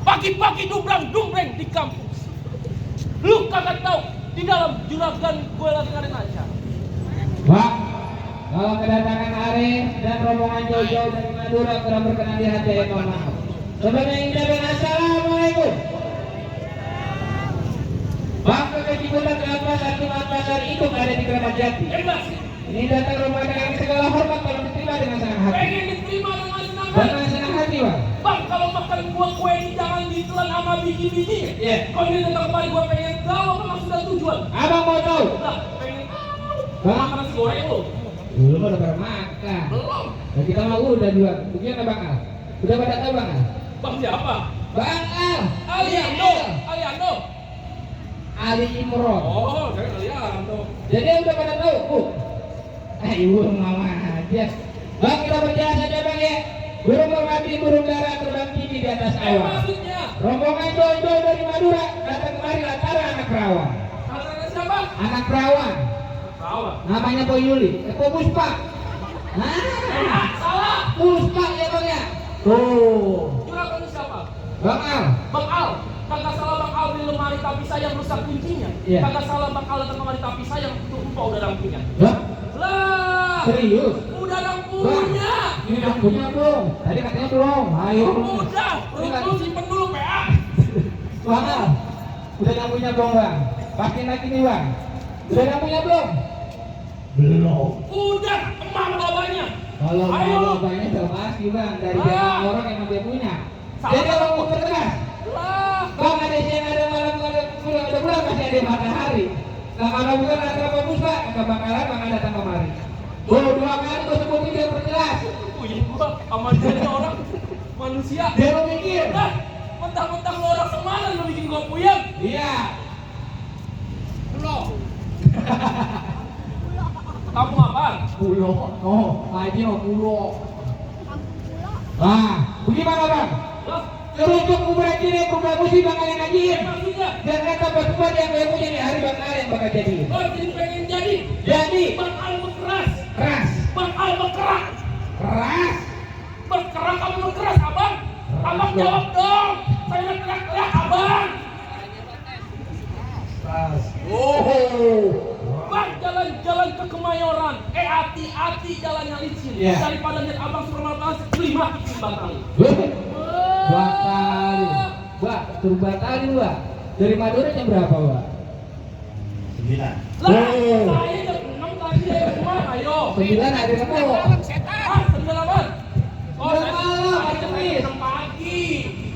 Pagi-pagi dumbrang-dumbreng di kampus. Lu kagak tahu di dalam juragan gue lagi ngadain acara. Pak, kalau kedatangan Arif dan rombongan jauh-jauh dari Madura kurang berkenan di hati, mohon maaf. Sebelumnya ingin ucapkan assalamualaikum. Bangsa Kejibutan Kelapa Satu Makassar itu ada di Keramat Jati. Ini datang rombongan dengan segala hormat kalau diterima dengan senang hati. Pengen diterima dengan senang hati. Dengan senang hati, Pak. Bang, kalau makan buah kue ini jangan ditelan sama biji-bijinya. Iya. Kalau ini datang kemari gue pengen tahu apa maksud dan tujuan. Abang mau tahu? Nah, pengen tahu. Bang? Makan nasi goreng lu? Belum udah pada makan. Belum. Dan kita mau udah dua. Bagaimana Bang Al? Udah pada tahu Bang Al? Bang siapa? Bang Al. Aliando. Aliando. Ali Imron. Oh, saya Aliando. Jadi udah pada tahu? Ibu mama aja. Bang, kita berjalan saja Bang ya. Burung merpati, burung dara terbang tinggi di atas awan. Maksudnya? Rombongan jauh-jauh dari Madura datang kemari lantaran anak perawan. Kata siapa? Anak perawan. Perawan. Namanya Po Yuli. Po Puspa. Salah. Puspa ya Bang ya. Tuh. Juragan siapa? Bang Al. Bang Al. Kagak salah Bang Al di lemari tapi sayang rusak kuncinya. Iya. Kagak salah Bang Al datang kemari tapi sayang tuh lupa udah lampunya. Hah? Lah. Serius? Udah lampunya. Ini udah punya belum? Tadi katanya belum. Ayo. Udah. Lu simpen dulu PA. Bang Al, udah nyampunya belum Bang? Pakai lagi nih Bang. Udah nyampunya belum? Belum. Udah. Emang babanya. Kalau Ayo. mau banyak terpasti Bang dari Ah. orang yang dia punya. Sama. Jadi kalau mau berkeras, Lah. Bang ada siang ada malam ada bulan pasti ada matahari. Nah kalau bukan ada apa Puspa, maka bakalan Bang Al datang kemari. Dua kali gue sebutin dia perjelas. Iya gua sama jadi orang manusia. Dia mau mikir. Nah, mentang-mentang lu orang semalam lu bikin gua puyeng. Iya. Lo. Kamu apaan? Pulau. Oh, Haji mau pulau. Nah, bagaimana Bang? Lah, Terujuk kubah ini, kubah musik Bang Al yang ngajiin. maksudnya Dan kata Puspa yang gue punya nih hari Bang Al yang bakal jadi. lo jadi pengen jadi Jadi Bang Al berkeras. keras, Bang Al berkerak. keras. Berkerak kamu berkeras, Abang. Abang jawab dong. Saya udah teriak-teriak, Abang. Keras. Oh. Bang, jalan-jalan ke Kemayoran. Hati-hati jalannya licin. Iya. Daripada lihat Abang suruh malas, kelima batal. Batal. Mbak, suruh batalin Mbak. Dari Madura jam berapa Mbak? 9. Lah, saya jam 6 tadi dari rumah, ayo. 9 ada nemu. Ah, 9 apa? Oh, Udah malam, saya jam Kamis. 6 pagi.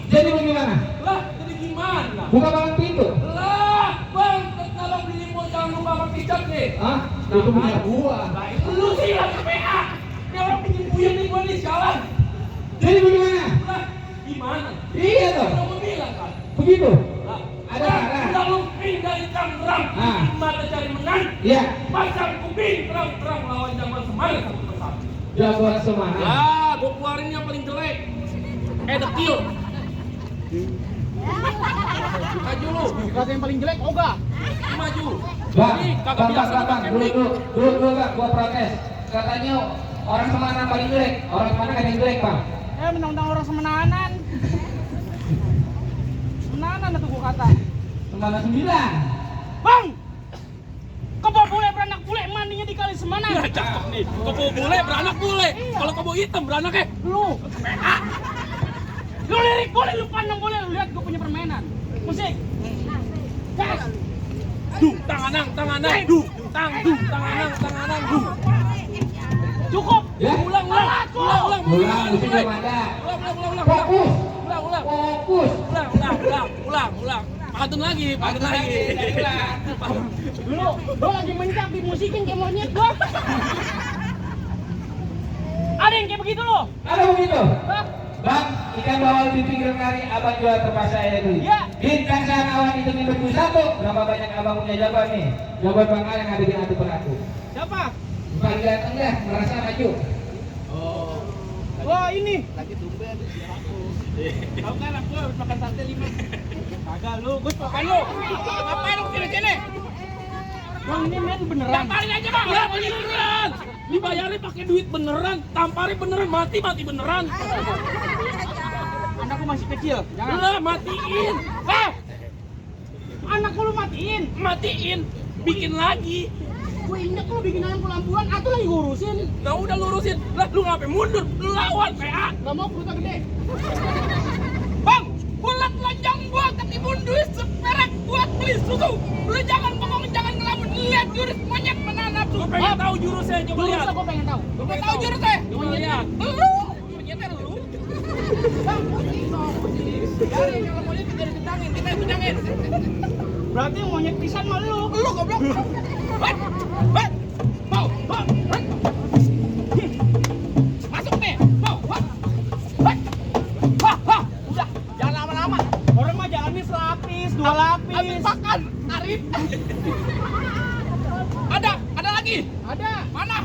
Jadi bagaimana? Lah, jadi gimana? Buka banget pintu. Lah, Bang, kalau beli mau jangan lupa pakai cat deh. Hah? Itu punya gua. Lah, itu lu sih yang ke PA. Ini orang bikin puyeng nih gua nih jalan. Jadi bagaimana? Lah, gimana? Iya toh. Udah gua bilang kan. Begitu. Lah, Ada lah, arah. udah lu ping dari Tangerang, Ah. bikin mata cari menang. Iya. Pasang kuping terang-terang lawan zaman semangat satu persatu. Jagoan semangat. Ya, gua keluarin yang paling jelek. The Cure. Maju lu. Kata yang paling jelek Oga. Maju. Bang, Ini kagak biasa bang, pakai mic. dulu bang, gua protes. Katanya orang Semana paling jelek, orang Semana kan yang jelek bang. Mentang-mentang orang semenanan. Semenanan itu gua kata. Semana 9. Bang! Kebo bule beranak bule mandinya di kali Semana. Ya cakep nih. Kebo bule beranak bule. Kalau kebo hitam beranaknya Lu. Lu lirik boleh, lu pandang boleh, lu lihat gua punya permainan. Musik. Gas. duh tanganang duh tanganang duh. Cukup. Ya. Ulang. Ulang, itu belum ada. Ulang. Fokus. Ulang. Fokus. Ulang. Pantun lagi. Lu lagi mencak di musikin kayak monyet gua. Ada yang kayak begitu lo? Ada begitu. Hah? Bang, ikan bawal di pinggir kali abang jual terpaksa saya beli. Ya. Bintang sang awan itu 51. Berapa banyak abang punya jawaban nih? Jawaban Bang Al yang ada di atu peraku. Siapa? Bukan ganteng dah, merasa maju. Wah ini. Lagi tumben. Tahu kan aku harus makan sate 5. Kagak lu, gue makan lu. Ngapain lu sini? Bang ini main beneran. Tamparin aja bang. Ya beneran. Dibayarin pakai duit beneran. Tamparin beneran. Mati beneran. Anakku masih kecil. Jangan. Lah matiin. Anakku lu matiin. Bikin lagi. Gue inget lu bikin lampu-lampuan, atau lagi ngurusin. Nah udah lurusin. Lah lu ngapain mundur? Lu lawan PA. Gak mau perutnya gede. Bang, bulat lanjang gua ketimbun duit seperak buat beli susu. Lu jangan bengong, jangan ngelamun. Lihat jurus monyet mana nafsu. Gua pengen tahu jurusnya, coba lihat. Gue pengen tahu. Gua tahu jurusnya. Coba lihat. Lu monyetnya lu. Bang, putih. Cari kalau monyet kita ditentangin, kita ditentangin. Berarti yang monyet pisan mah lu. Lu goblok. Mau. Masuk nih. Mau. Udah, jangan lama-lama. Orang mah jalannya selapis, 2 lapis. Habis makan, Arif. Ada lagi. Ada. Mana?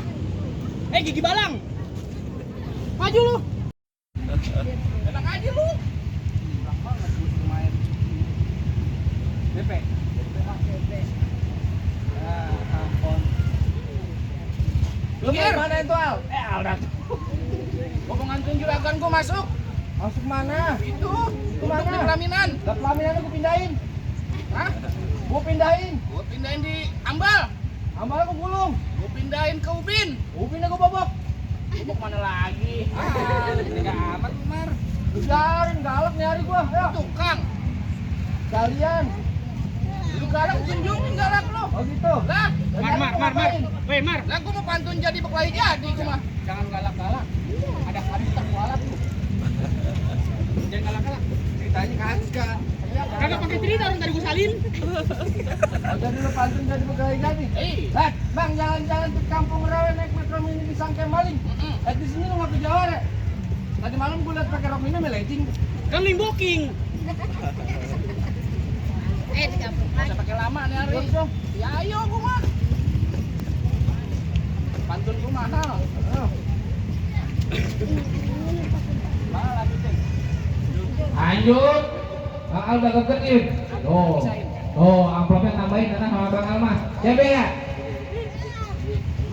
Gigi balang. Maju lu. Enak aja lu. DP. Lu mana itu Al? Udah. Gua mau ngantuin juragan gua masuk. Masuk mana? Itu. Kemana? Untuk di pelaminan. Lah pelaminan gua pindahin. Hah? Gua pindahin. Gua pindahin di Ambal. Amal gua gulung. Gua pindahin ke Ubin. Upinnya gua bobok. Bobok mana lagi? Enggak amat lu, Mar. Biarin galak nyari gua. Ayo, Tukang. kalian. Lu galak tunjukin galak lu. Oh gitu. Lah, Mar. Weh, Mar. lah gua mau pantun jadi berkelahi jadi gua mah. Jangan galak-galak. Ada kami terkualat tuh. Jangan galak-galak. Ceritanya kagak. Kagak pakai cerita orang tadi gua salin. Jadi lu pantun jadi berkelahi jadi. Lah, Bang jalan-jalan ke kampung rawa naik metro mini disangka maling. Di sini lu nggak Jawa ya? Tadi malam gua liat pakai rok mini meleting. Kan limboking. Di kampung lagi. Pakai lama nih hari. Ya ayo gua mah. Pantun gua mahal. Mahal lagi deh. Lanjut. Bang Al udah keketin. Oh, amplopnya tambahin karena sama Bang Al mah. Siapa ya?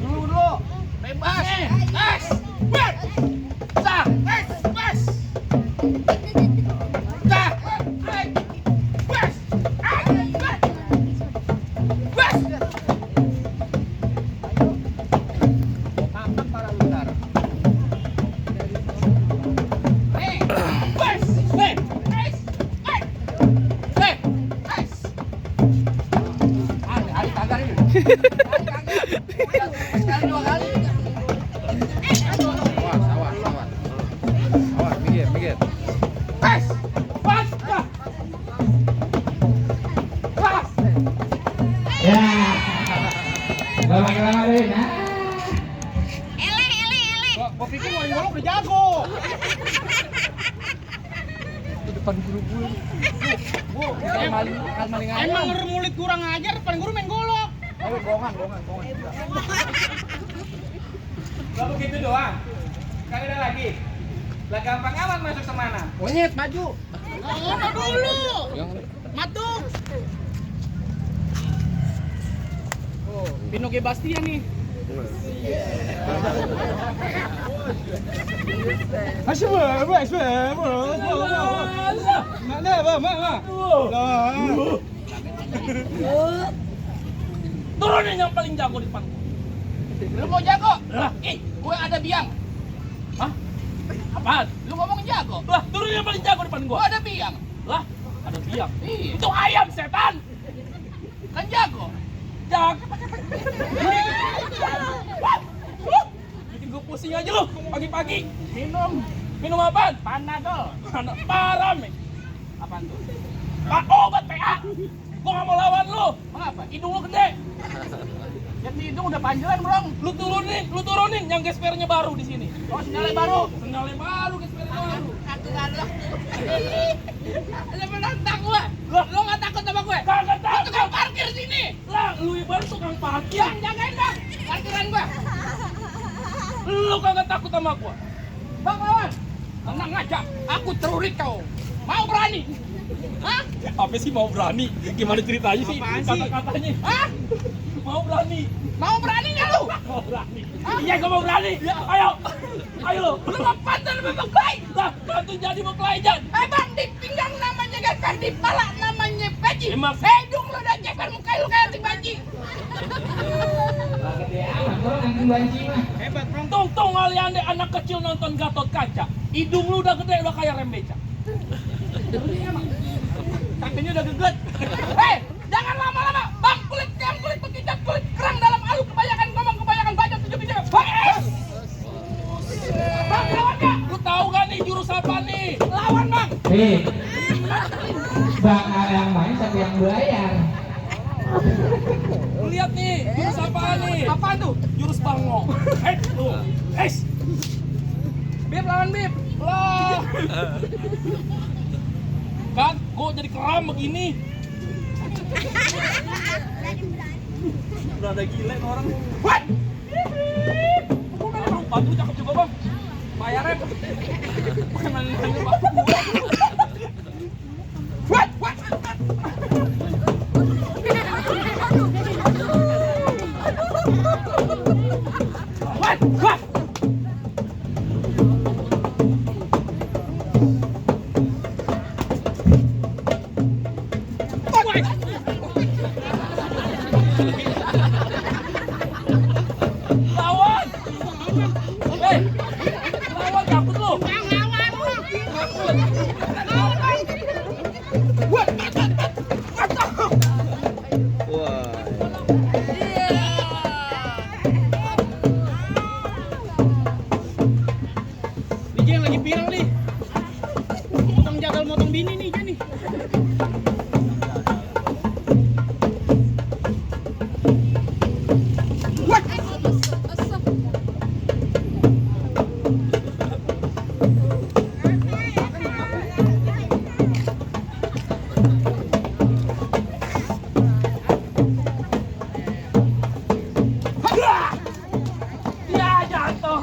Dulu. Bebas. Kakak para lutar. Hari kagak ini. Sekali 2 kali. Awas, minggir. Ya. Gak lama-lama deh, nah. Gua pikir mau udah jago. Depan guru gue. Kayak maling ayam. Emang mulut kurang ajar, depan guru main golok. Ayo gongan. Gak begitu doang. Kan ada lagi. Lah gampang amat masuk Semana. Monyet maju. Ngono dulu. Matuk. Oh, Pino ke Bastian nih. Turunin yang paling jago di depan gua. Lu mau jago? Lah, Gue ada biang. hah? Apaan? Lu ngomong jago? Lah, turunin yang paling jago di depan Gue gua. ada biang. Lah, ada biang. Iya. Itu ayam setan. Kan jago. Jago. Bikin gua pusing aja lu pagi-pagi. Minum apaan? Panadol. Param. Apaan tuh? Obat PA. Gua nggak mau lawan lu. Mengapa? Hidung lu gede. Jadi hidung udah panjalan, Bro. Lu turunin yang gespernya baru di sini. Oh, sinyalnya baru. Sinyalnya baru, gespernya baru. Aku galak. Lu menantang gua. Lu enggak takut sama gue? Kagak Lu takut. tukang parkir sini. Lah, lu baru tukang parkir. Yang jagain, Bang. Parkiran gua. Lu kagak takut sama gua. Bang lawan. Tenang aja. Aku terurit kau. Mau berani? Hah? Apa sih mau berani? Gimana ceritanya sih? Kata-katanya. Hah? Mau berani. Mau berani nggak lu? Mau berani. Hah? Iya, gua mau berani. Ayo. Ayo lu. Lu mau pantas lu beklai? Lah, bantu jadi mau kelajan. Bang, di pinggang namanya geser, di pala namanya peci. Emang. Hidung lu udah ceper, muka lu kayak anting banci. Lah gede amat bro anjing banci mah. Hebat, Bang. Tong kali ande anak kecil nonton Gatot Kaca. Hidung lu udah gede, udah kayak rem beca. Kakinya udah geget. Hei, jangan lama-lama. Bang, kulit bekicot, kulit kerang dalam alu. Kebanyakan ngomong, kebanyakan baca, tujuh-tujuh. Bang, Bang, lawan gak? Lu tahu gak nih jurus apa nih? Lawan, Bang. Bang yang main tapi yang bayar. Lu lihat nih, jurus apa nih? Apaan tuh? Jurus bangong. Tuh. Bib, lawan Bib. Lah. Kan, gua jadi keram begini. Udah ada gila nih orang. What? Batu cakep juga, Bang. Bayarnya bukan nanya batu gua. What? What? Lawan! Hei! Lawan takut lu! Ini yang lagi viral nih. Motong jagal, motong bini nih, Jen nih. Ya jatuh.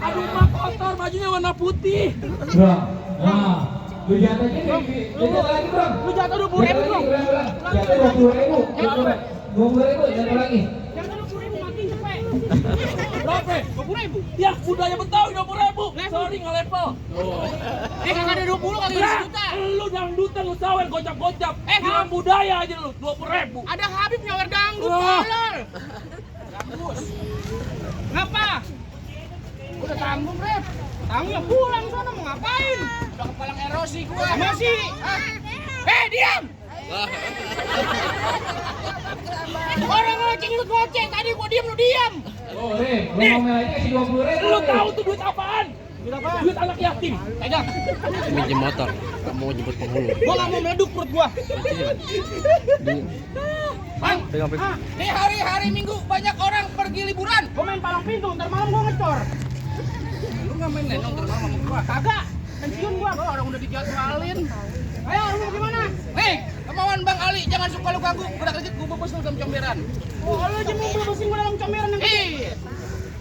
Aduh, mah kotor. Bajunya warna putih. Bro, nah, lu jatuh aja nih, jatuh lagi bro. Lu jatuh 20.000, Bro. Jatuh 20.000, 20.000, jatuh lagi. Berapa? 20.000. Ya, budaya Betawi 20.000. Sorry, nggak level. Kagak ada 20 kali Lah, sejuta. lu dangdutan, lu sawer, gocap-gocap. Bilang budaya aja lu, 20.000. Ada Habib nyawer dangdut, Wah. tolol. Ngapa? Udah tanggung, Rep. Tanggung ya pulang sana, mau ngapain? Udah kepalang erosi gua. Masih. Diam! Orang ngoceng lu ngoceng, tadi gua diam lu diam. Oh, lu ngomel aja kasih 20.000. Lu tahu tuh duit apaan? Duit apa? Duit anak yatim. Pegang. Minjem motor, nggak mau jemput penghulu. Gua nggak mau meleduk perut gua. Bang, Pegang. nih hari-hari Minggu banyak orang pergi liburan. Gua main palang pintu, ntar malam gua ngecor. Lu nggak main lenong ntar malam sama gua? Kagak. Pensiun gua. Gua orang udah dijadwalin. Ayo, lu mau gimana? Nih, kemauan Bang Ali, jangan suka lu ganggu. Udah kerja gua bebas lu dalam comberan. Oh, lu aja mau bebasin gua dalam comberan yang Iya.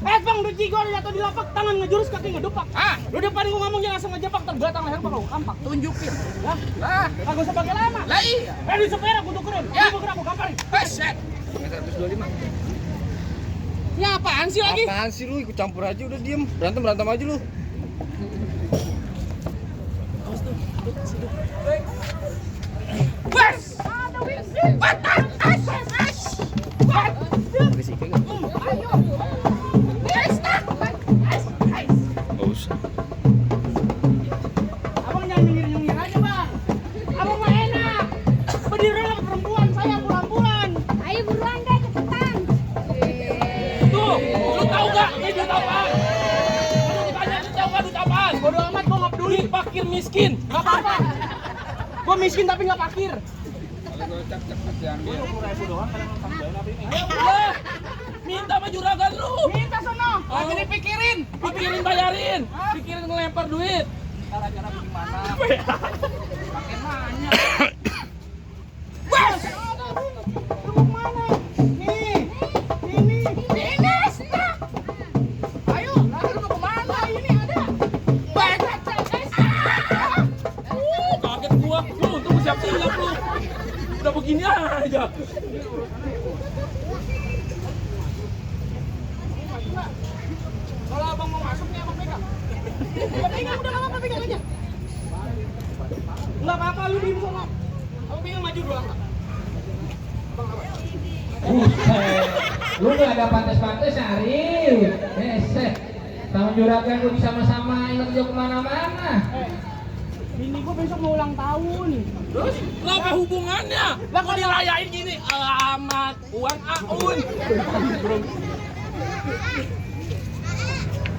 Bang, udah jigol jatuh di lapak, tangan ngejurus, kaki ngedepak. Ah, Lu depan gua ngomong jangan langsung ngejepak, terbelatang leher bang, kampak. tunjukin. Ya, Lah, kagak usah pakai lama. lah iya. Di sepera gua tukerin. Ya. Lu bergerak gua gamparin. Beset. Ini apaan sih lagi? Apaan sih lu ikut campur aja udah diem. Berantem aja lu. Wes. Batang as. Pakai sikat nggak? Ayo. Pesta. Nggak usah. Abang jangan nyengir aja bang. Abang mah enak. Berdiri lah perempuan, saya bulan-bulan. Ayo buruan deh cepetan. Tuh, lu tahu gak ini apaan? Lu ditanya lu tahu gak duit apaan? Bodo amat, gua nggak peduli. Duit fakir miskin. Gak apa-apa. Gua miskin tapi nggak fakir. Lah, minta sama juragan lu. Minta sono. Lagi dipikirin, pikirin bayarin, pikirin ngelempar duit. Cara-cara gimana? Pakai nanya. Wes. Lu mau kemana? Nih. Dinas. Ayo, lah lu mau kemana? Ini ada. Kaget gua. Lu untung siap-siap lu. Udah begini aja. Kalau abang mau masuk nih abang pegang. Pegang udah lama pegang aja. Enggak apa-apa lu diem sono. Abang pegang maju doang. Buset, lu gak ada pantas-pantasnya Arif. Beset, sama juragan lu sama-sama ingat dia kemana-mana. Bini gua besok mau ulang tahun. Terus lu apa hubungannya? Lah kok dirayain gini? Alamat uang aun.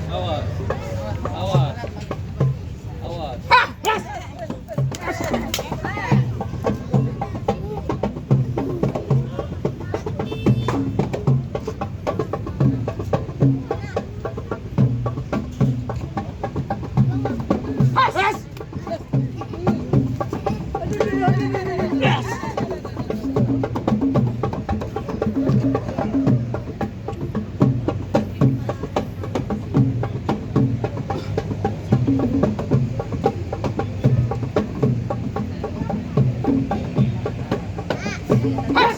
Awas. Awas. Awas. Hah, Mas. Mas. Yes. Mas,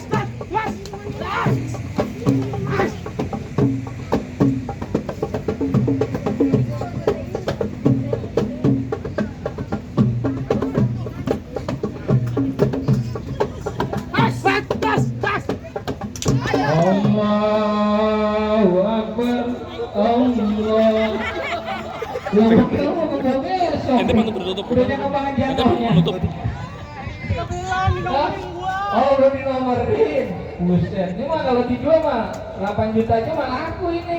Allahu Akbar, Allah. Yang betul mau ke besok. Ente pantun bertutup. Udah jangan banget Ente jatuhnya. menutup. Bilang dinomorin gua. Oh, udah dinomorin. Buset, ini mah kalau dijual mah 8 juta aja mah laku ini.